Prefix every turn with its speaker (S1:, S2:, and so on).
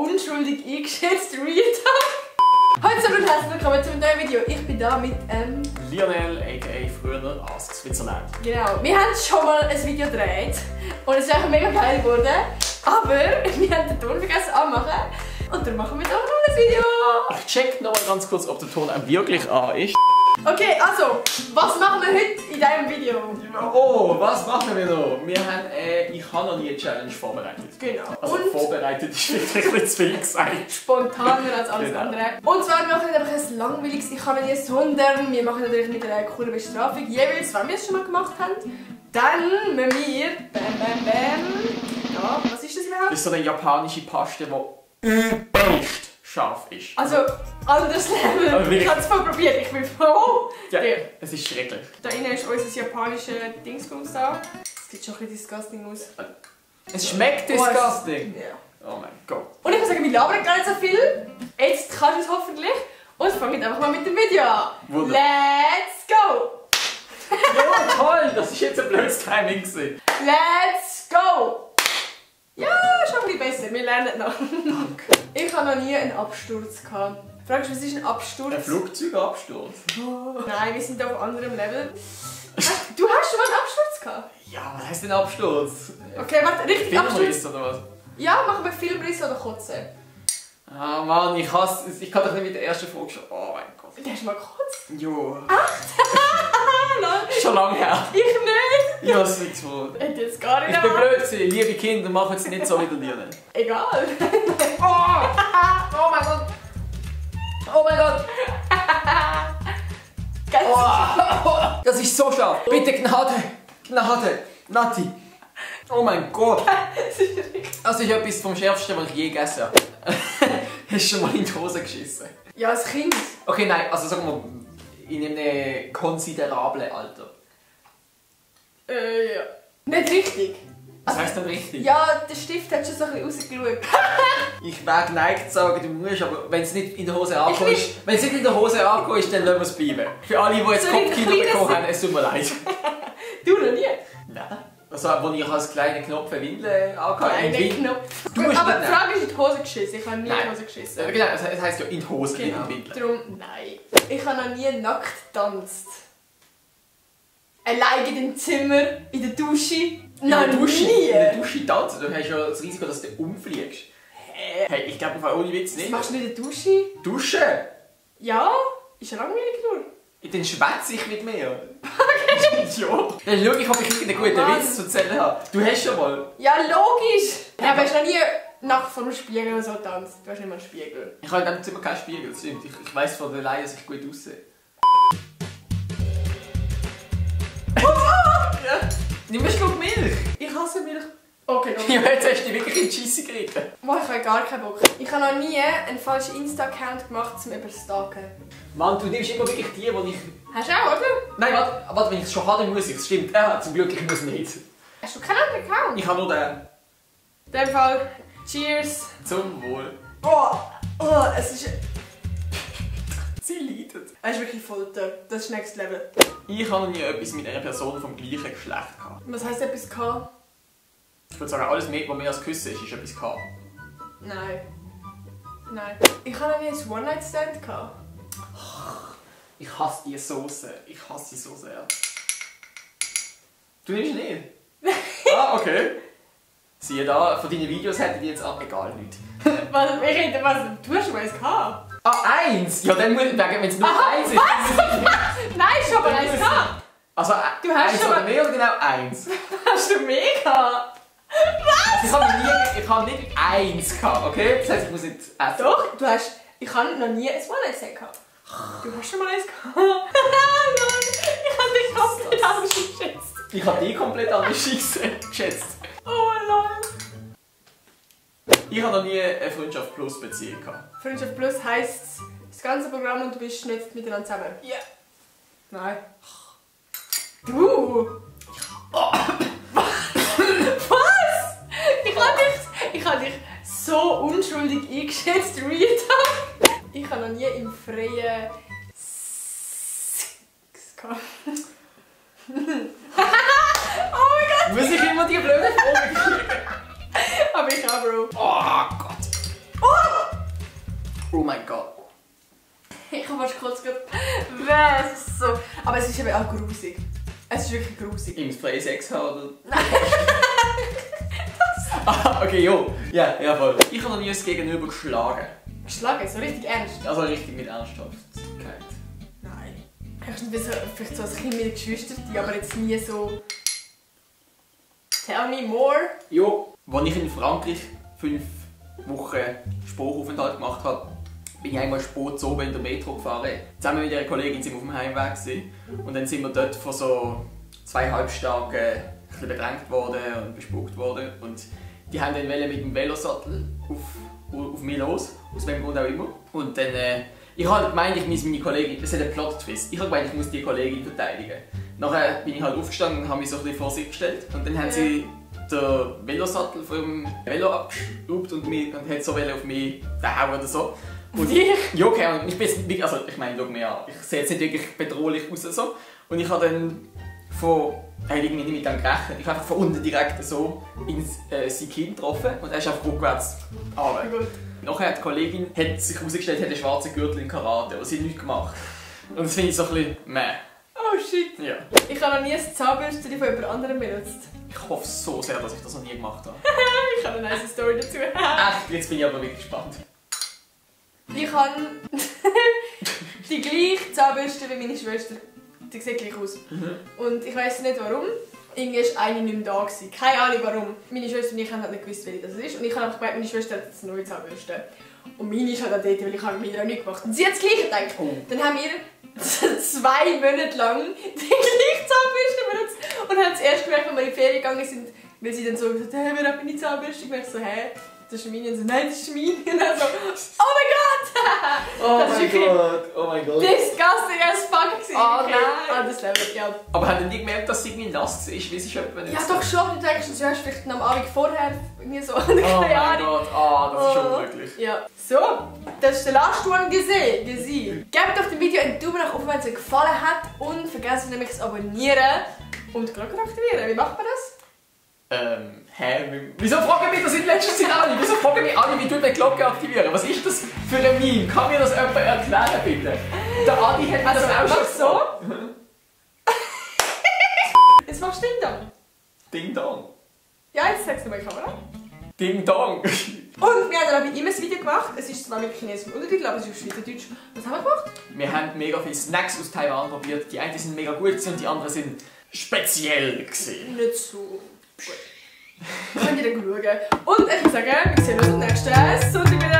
S1: unschuldig eingeschätzt, Real Talk. Heute und herzlich willkommen zu einem neuen Video. Ich bin da mit
S2: Lionel, a.k.a. früher Ask Switzerland.
S1: Genau, wir haben schon mal ein Video gedreht und es ist eigentlich mega geil geworden. Aber wir haben den Ton vergessen anzumachen und dann machen wir doch noch ein Video.
S2: Ich check noch mal ganz kurz, ob der Ton auch wirklich an ist.
S1: Okay, also, was machen wir heute in diesem Video?
S2: Oh, was machen wir noch? Wir haben, ich habe noch nie eine Challenge vorbereitet.
S1: Genau.
S2: Also
S1: und
S2: vorbereitet ist wirklich ein bisschen zu viel gesagt.
S1: spontaner als alles
S2: Genau.
S1: andere. Und zwar, wir machen nicht einfach ein langweiliges «Ich kann nicht», sondern wir machen natürlich mit einer coolen Bestrafung. Jeweils, wenn wir es schon mal gemacht haben, dann müssen wir... Bam, bam, bam. Ja, was ist das überhaupt?
S2: Das ist so eine japanische Paste, die übelst scharf ist.
S1: Also, anderes Level.
S2: Also
S1: Ich habe es voll probiert. Ich bin froh.
S2: Ja, es ist schrecklich.
S1: Da innen ist unser japanischer Dingsbums da. Es sieht schon ein bisschen disgusting aus.
S2: Es schmeckt disgusting.
S1: Ja.
S2: Oh mein Gott.
S1: Und ich muss sagen, wir labern gar nicht so viel. Jetzt kannst du es hoffentlich. Und es fängt einfach mal mit dem Video an.
S2: Wunderbar.
S1: Let's go!
S2: Ja, toll! Das ist jetzt ein blödes Timing gewesen.
S1: Let's go! Ja, schon ein bisschen besser. Wir lernen noch.
S2: Danke.
S1: Ich habe noch nie einen Absturz gehabt. Fragst du, was ist ein Absturz?
S2: Ein Flugzeugabsturz?
S1: Nein, wir sind auf anderem Level. Du hast schon mal einen Absturz gehabt?
S2: Ja, was heisst denn Absturz?
S1: Okay, warte, richtig Absturz?
S2: Filmriss oder was?
S1: Ja, machen wir Filmriss oder Kotzen?
S2: Ah Mann, ich hasse es. Ich kann doch nicht mit der ersten Folge schon. Oh mein Gott.
S1: Du hast mal gekotzt?
S2: Jo.
S1: Nein,
S2: Schon lange her.
S1: ich nicht.
S2: Ja, das ist nichts wohl.
S1: Hätte jetzt gar nicht
S2: Ich bin
S1: erwartet.
S2: blöd gewesen. Liebe Kinder, machen es nicht so wie der Lionel.
S1: Egal.
S2: Oh mein Gott. Oh mein Gott.
S1: Ganz
S2: Oh, das ist so scharf. Bitte Gnade. Gnade. Nati. Oh mein Gott. Das ist etwas vom Schärfsten, was ich je gegessen habe. Hast du schon mal in die Hose geschissen?
S1: Ja, als Kind.
S2: Okay, nein, also sagen wir in einem konsiderablen Alter.
S1: Ja. Nicht richtig.
S2: Was heisst denn richtig?
S1: Ja, der Stift hat schon so ein bisschen rausgeschaut.
S2: Ich wäre geneigt zu sagen, du musst, aber wenn es nicht in der Hose
S1: Ich
S2: angekommen
S1: nicht.
S2: ist, wenn es nicht in der Hose angekommen ist, dann lassen wir es bleiben. Für alle, die jetzt
S1: Soll ich
S2: Kopfkino
S1: ein kleines-
S2: bekommen haben, es tut mir leid.
S1: Du noch nie?
S2: Nein. Also, als ich als kleiner Knopf eine Windel angehabt
S1: Nein,
S2: habe.
S1: nicht Knopf.
S2: Du musst
S1: Aber
S2: nicht
S1: die Frage ist in die Hose geschissen. Ich habe nie in die
S2: Nein.
S1: Hose geschissen.
S2: Genau, das heisst ja in die Hose, nicht
S1: Genau.
S2: in die Windel.
S1: Darum, nein. Ich habe noch nie nackt getanzt. Allein in dem Zimmer, in der Dusche. Noch
S2: In
S1: nie.
S2: der Dusche tanzen, dann hast du ja das Risiko, dass du umfliegst. Hey, ich glaube ohne Witz
S1: Was
S2: nicht.
S1: machst du nicht in der Dusche?
S2: Duschen?
S1: Ja, ist ja langweilig nur.
S2: Dann schwätze ich mit mir. Ja. Dann schau ich, ob ich irgendeinen guten
S1: Mann.
S2: Witz zu erzählen habe. Du hast schon mal.
S1: Ja, logisch. Ja, aber hast du noch nie nackt vor dem Spiegel oder so getanzt? Du hast nicht mal einen Spiegel.
S2: Ich habe in diesem Zimmer keinen Spiegel, das stimmt. Ich weiss von der Leihe, dass ich gut aussehe. Ja. Nimm einen Schluck Milch.
S1: Ich hasse Milch. Okay, noch.
S2: Ja, jetzt hast du dich wirklich in die Scheisse geritten.
S1: Boah, ich habe gar keinen Bock. Ich habe noch nie einen falschen Insta-Account gemacht, um überstalken.
S2: Mann, du nimmst immer wirklich die, die ich...
S1: Hast du auch, oder?
S2: Nein, warte, wenn ich es schon habe, dann muss ich es. Stimmt. Zum Glück, ich muss nicht.
S1: Hast du keinen anderen Account?
S2: Ich habe nur den.
S1: In dem Fall, cheers.
S2: Zum Wohl.
S1: Oh, es ist...
S2: Sie leidet.
S1: Es ist wirklich Folter. Das ist next level.
S2: Ich habe noch nie etwas mit einer Person vom gleichen Geschlecht gehabt.
S1: Was heisst etwas gehabt?
S2: Ich würde sagen, alles mehr, was mehr als Küssen ist etwas gehabt.
S1: Nein. Nein. Ich habe noch nie einen One-Night-Stand gehabt.
S2: Ich hasse die Soße. Ich hasse sie so sehr. Du nimmst nicht? Ah, okay. Siehe da, von deinen Videos hätte ich jetzt auch egal nicht.
S1: Was? Ich rede, was? Du hast schon mal eins gehabt?
S2: Ah, eins! Ja, dann muss ich sagen, wenn es nur
S1: Aha,
S2: eins ist.
S1: Nein, ich habe mal eins gehabt.
S2: Also,
S1: Du hast
S2: eins
S1: schon
S2: oder
S1: mal-
S2: mehr oder genau eins?
S1: Hast du mehr gehabt?
S2: Ich habe nicht eins gehabt, okay? Das heisst, ich muss nicht essen.
S1: Doch, du hast... Ich habe noch nie ein One-Night-Stand gehabt. Du hast schon mal eins gehabt. Nein, ich habe dich komplett anders geschätzt.
S2: Ich habe die komplett anders geschätzt.
S1: Oh lol.
S2: Ich habe noch nie eine Freundschaft plus Beziehung gehabt.
S1: Freundschaft Plus heisst das ganze Programm und du bist nicht miteinander zusammen.
S2: Ja.
S1: Nein. Du! Was? Ich habe dich so unschuldig eingeschätzt, Real Talk. Ich habe noch nie im Freien Sex gehabt. Oh mein Gott!
S2: Muss ich immer die blöde Frage kriegen?
S1: Aber ich auch, Bro.
S2: Oh Gott.
S1: Oh, Es ist so. Aber es ist eben auch grusig. Es ist wirklich grusig.
S2: Im freien Sex haben oder? Nein. Okay, jo. Ja, voll. Ich habe noch nie das Gegenüber geschlagen.
S1: Geschlagen? So richtig ernst?
S2: Also richtig mit Ernsthaftigkeit.
S1: Nein. Vielleicht so als Kind mit Geschwistern, aber jetzt nie so... Tell me more.
S2: Jo. Als ich in Frankreich 5 Wochen Spuraufenthalt gemacht habe, bin ich einmal spät oben in der Metro gefahren. Zusammen mit einer Kollegin sind wir auf dem Heimweg gewesen. Und dann sind wir dort von so 2 Halbstarken ein bisschen bedrängt worden und bespuckt worden. Und die haben dann mit dem Velosattel auf mich los, aus welchem Grund auch immer. Und dann, ich habe gemeint, ich muss meine Kollegin, das ist ein Plot-Twist, ich habe gemeint, ich muss die Kollegin verteidigen. Nachher bin ich halt aufgestanden und habe mich so ein bisschen vor sie gestellt. Und dann haben sie den Velosattel vom Velo abgeschraubt und hat so auf mich hauen oder so. Und
S1: dich?
S2: Ja, okay, und ich bin jetzt wirklich, also ich meine, schau mir an, ich sehe jetzt nicht wirklich bedrohlich aus so. Und ich habe dann irgendwie nicht mit dem gerechnet, ich habe einfach von unten direkt so in sein Kinn getroffen und er ist einfach rückwärts runter. Nachher hat die Kollegin sich herausgestellt, hat einen schwarzen Gürtel in Karate, aber sie hat nichts gemacht. Und das finde ich so ein bisschen meh.
S1: Oh shit.
S2: Ja.
S1: Ich habe noch nie ein Zahnbürstchen von jemand anderem benutzt.
S2: Ich hoffe so sehr, dass ich das noch nie gemacht habe.
S1: Ich habe eine nice Story dazu.
S2: Echt, jetzt bin ich aber wirklich gespannt.
S1: Ich habe die gleiche Zahnbürste wie meine Schwester. Die sieht gleich aus. Und ich weiss nicht warum. Irgendwie war eine nicht mehr da. Keine Ahnung warum. Meine Schwester und ich haben halt nicht gewusst, welche das ist. Und ich habe einfach gemerkt, meine Schwester hat jetzt eine neue Zahnbürste. Und meine ist halt auch dort, weil ich mit ihr auch nichts gemacht habe. Und sie hat das Gleiche gedacht. Dann haben wir 2 Monate lang die gleiche Zahnbürste benutzt. Und haben es erst gemerkt, als wir in die Ferien gegangen sind, weil sie dann so gesagt haben, wer hat meine Zahnbürste? Und ich so, hä? Das ist meine. Und so, nein, das ist meine. Und dann so, oh mein Gott!
S2: Oh mein Gott.
S1: Disgusting as fuck gewesen.
S2: Oh nein.
S1: Das Level, ja.
S2: Aber haben die gemerkt, dass sie irgendwie nass war? Wie sie jemand
S1: Ja doch schon, du denkst, du hast vielleicht am Abend vorher irgendwie so, keine
S2: Oh mein
S1: Ahnung.
S2: Gott, das ist unmöglich.
S1: Ja. So, das ist der Last One gesehen. Gebt doch dem Video einen Daumen nach oben, wenn es euch gefallen hat. Und vergesst nämlich das Abonnieren und die Glocke aktivieren. Wie macht man das?
S2: Wieso fragen mich das in letzter Zeit alle? Wieso fragen mich alle, wie du die Glocke aktivieren? Was ist das für ein Meme? Kann mir das jemand erklären, bitte? Der Adi hat mir das auch schon
S1: so. Jetzt machst du Ding Dong.
S2: Ding Dong.
S1: Ja, jetzt sagst du mal in die Kamera.
S2: Ding Dong.
S1: Und wir haben dann immer ein Video gemacht. Es ist zwar mit chinesischem Untertitel, aber es ist auf Schweizerdeutsch. Was haben wir gemacht?
S2: Wir haben mega viele Snacks aus Taiwan probiert. Die einen sind mega gut und die anderen sind speziell gewesen.
S1: Nicht so gut. Könnt ihr dann schauen. Und ich würde sagen, wir sehen uns am nächsten Sonntag wieder.